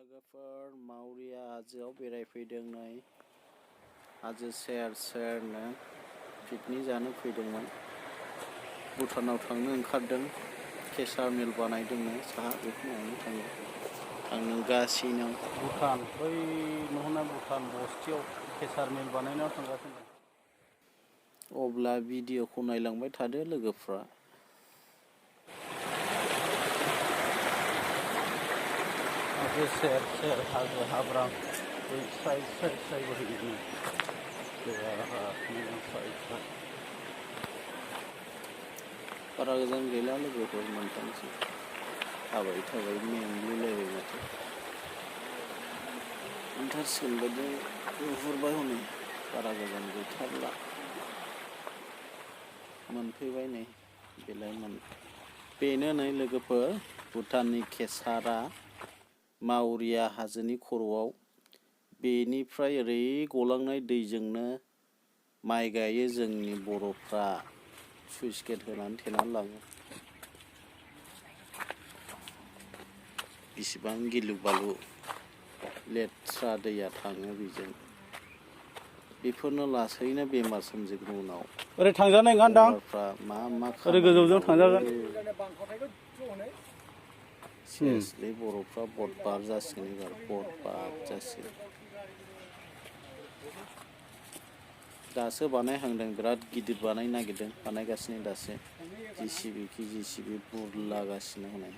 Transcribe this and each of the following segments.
लोगोफोर माउरिया हाजोआव बेरायफैदों नै हाजो सेर सेरनो पिकनिक जानो फैदोंमोन। भुटानाव थांनो ओंखारदों। केसार मिल बानायदोंनो साहा बेखौ नायनो थांगासिनो। भुटान बै नुहुरनाय भुटान बस्तियाव केसार मिल बानायनायाव थांगासिनो दं। अब्ला भिडिअखौ नायलांबाय थादो लोगोफ्रा। हाजो सेर सेर हाजो हाब्रां बै साइड बोहैदों। बारा गोजान गैला लोगोफोर मोनथामसो थाबायै थाबायै मेंग्लिलायबाय माथो। मोनथारसिगोन बायदि नुहुरबाय हनै बारा गोजान गैथारला। मोनफैबाय नै बेनो नै लोगोफोर भुटाननि केसारा माउरिया हाजोनि खर'आव। बेनिफ्राय ओरै गलांनाय दैजोंनो माइ गायो जोंनि बर'फ्रा। सुइस गेट होनानै थेनानै लाङो। बिसिबां गिलु बालु लेथ्रा दैया थाङो बेजों। बेफोरनो लासैनो बेमार सोमजिगोन उनाव। ओरै थांजानाय नङा दां। मा ओरै गोजौजों थांजागोन। सिरियासलि बर'फ्रा बदबार जासिगोन एबार बदबार जासिगोन। दासो बानायहांदों बिराद गिदिर बानायनो नागिरदों बानायगासिनो दासो जिसिबि बुरलागासिनो हनै।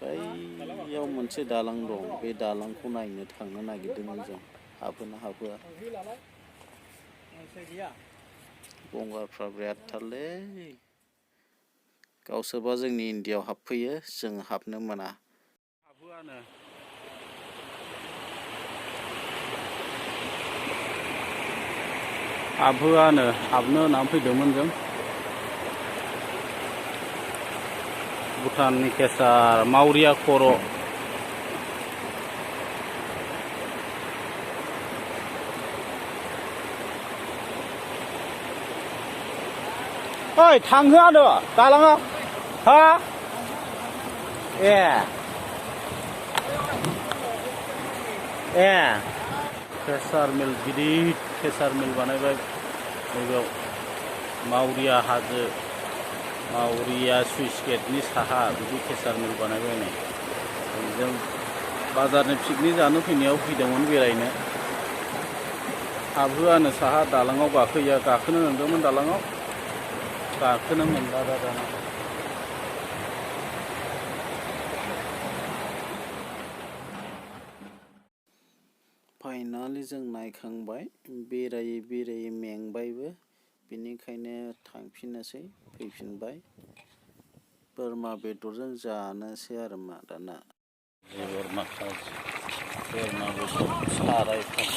बैयाव मोनसे दालां दं बे दालांखौ नायनो थांनो नागिरदोंमोन जों। हाबोना हाबोआ गंगारफ्रा बिरादथारलै। गावसोरबा जोंनि इन्डियाआव हाबफैयो जों हाबनो मोना। हाबहोआनो हाबनो होननानै फैदोंमोन जों। भुटाननि केसार माउरिया खर'। ओइ थांहोआनो दालाङाव हा ए केसार मिल गिदिर केसार मिल बानायबाय नैबेयाव माउरिया हाजो माउरिया सुइस गेटनि साहा बिदि केसार मिल बानायबाय नै। जों बाजारनि पिकनिक जानो फैनायाव फैदोंमोन बेरायनो। हाबहोआनो साहा दालाङाव गाखोनो नंदोंमोन दालाङाव गाखोनो मोनला दाना। फाइनालि जों नायखांबाय बेरायै मेंबायबो बेनिखायनो थांफिननोसै फैफिनबाय। बोरमा बेदरजों जानोसै आरो मा दाना। बोरमा बेदर सारायथाम।